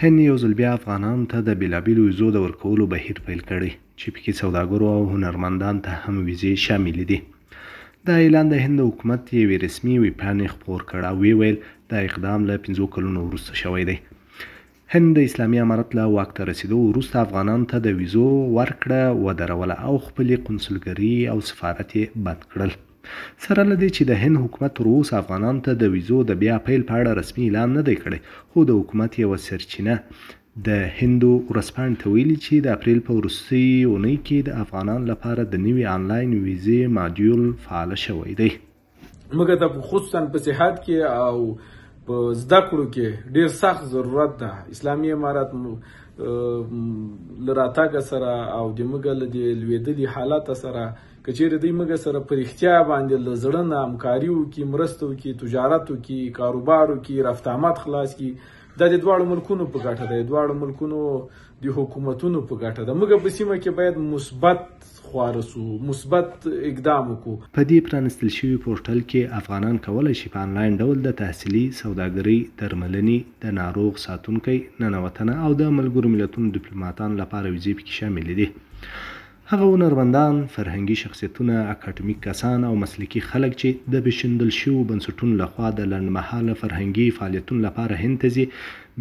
هند یو ځل بیا افغانانو ته د بېلابېلو ویزو د ورکولو بهیر پیل کړی، چې پکې سوداګرو او هنرمندان ته هم ویزې شاملې دي. دا اعلان د هند د حکومت یوې رسمي ویبپاڼې خپور کړ او ویې ویل، دا اقدام له 5 کلونو وروسته شوی دی. هند د اسلامي امارت له واک ته رسېدو وروسته افغانانو ته د ویزو ورکړه ودروله او خپلې قونسلګري او سفارت یې بند کړل. سره له دې چې د هند حکومت تر اوسه افغانانو ته د ویزو د بیا پیل په اړه رسمي اعلان نه دی کړی، خو د حکومت یوه سرچینه د هندو ورځپاڼې ته ویلي چې د اپریل په وروستۍ اونۍ کې د افغانانو لپاره د نوي آنلاین ویزې ماډیول فعال شوی دی. موږ ته خصوصا په صحت کې او په زده کړو کې ډیر سخت ضرورت ده. اسلامي امارت له راتګه سره او د موږ له دې لوېدلي حالت سره، که چیرې دوی موږ سره په رښتیا باندې له زړه نه همکاري وکړي، مرسته وکړي، تجارت وکړي، کاروبار وکړي، رفت آمد خلاص کړي، دا د دواړو ملکونو په ګټه ده، د دواړو ملکونو د حکومتونو په ګټه ده. موږ په سیمه کې باید مثبت خواره سو، مثبت اقدام وکړو. په دې پرانیستل شوي پورټل کې افغانان کولی شي په آنلاین ډول د تحصیلي، سوداګرۍ، درملنې، د ناروغ ساتونکی، ننوتنه او د ملګرو ملتونو دیپلوماتانو لپاره ویزې پکې شاملې دي. هغه هنرمندان، فرهنګي شخصیتونه، اکاډمیک کسان او مسلکي خلک چې د پېژندل شوو بنسټونو لخوا د لنډمهاله فرهنګي فعالیتونو لپاره هند ته ځي،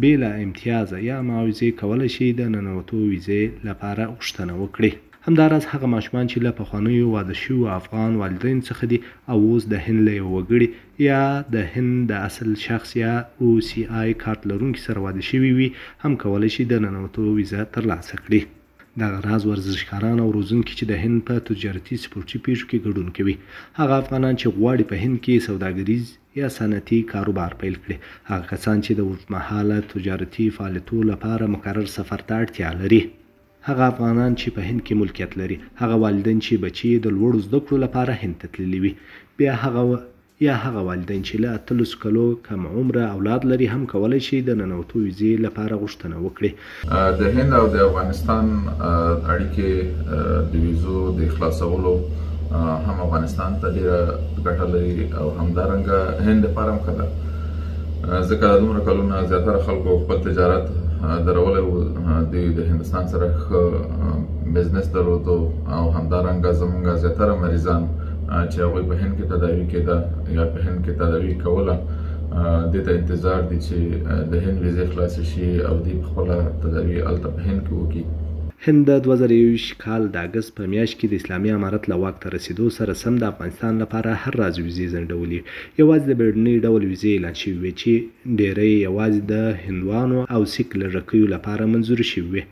بې له امتیازه یا معاوضې کولی شي د ننوتو ویزې لپاره غوښتنه وکړي. همداراز هغه ماشومان چې له پخوانیو واده شویو افغان والدینو څخه دي او اوس د هند له یوه وګړي یا د هند د اصل شخص یا OCI کارت لرونکي سره واده شوي وي، هم کولی شي د ننوتو ویزه ترلاسه کړي. دغه راز ورزشکاران او روزونکي چې د هند په تجارتي سپورتي پیښو کې ګډون کوي، هغه افغانان چې غواړي په هند کې سوداګریز یا صنعتي کاروبار پیل کړي، هغه کسان چې د اوږدمهاله تجارتي فعالیتونو لپاره مکرر سفر ته اړتیا لري، هغه افغانان چې په هند کې ملکیت لري، هغه والدین چې بچي یې د لوړو زده کړو لپاره هند ته تللي وي، بیا هغه یا هغه والدین چې له 18 کلو کم عمره اولاد لري هم کولی شي د ننوتو ویزې لپاره غوښتنه وکړي. د هند او د افغانستان اړیکې د ویزو د خلاصولو هم افغانستان ته ډیره ګټه لري او همدارنګه هند لپاره هم ښه ده، ځکه دومره کلونه زیاتره خلکو خپل تجارت درولی و، دوی د هندوستان سره ښه بزنس درلود او همدارنګه زمونږ زیاتره مریضان چې هغوی په هند کې تداوي کېده یا په هند کې تداوي کوله، دې ته انتظار دي چې د هند ویزې خلاصې شي او دوی په خپله تداوي هلته په هند کې وکړي. هند د 2021 کال د اګست په میاشت کې د اسلامي امارت له واک ته رسېدو سره سم د افغانستان لپاره هر راز ویزې ځنډولې. یوازې د بیړنۍ ډول ویزې اعلان شوې وې چې ډېری یې یوازې د هندوانو او سیک لږکیو لپاره منظورې شوې وې.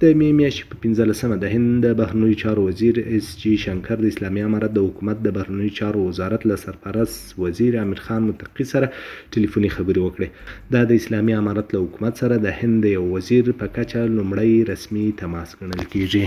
د مې میاشتې په 15مه د هند د بهرنیو چارو وزیر اس جي شنکر د اسلامي امارت د حکومت د بهرنیو چارو وزارت له سرپرست وزیر امیر خان متقي سره ټلیفوني خبرې وکړې. دا د اسلامي امارت له حکومت سره د هند د یو وزیر په کچه لومړی رسمي تماس ګڼل کیږي.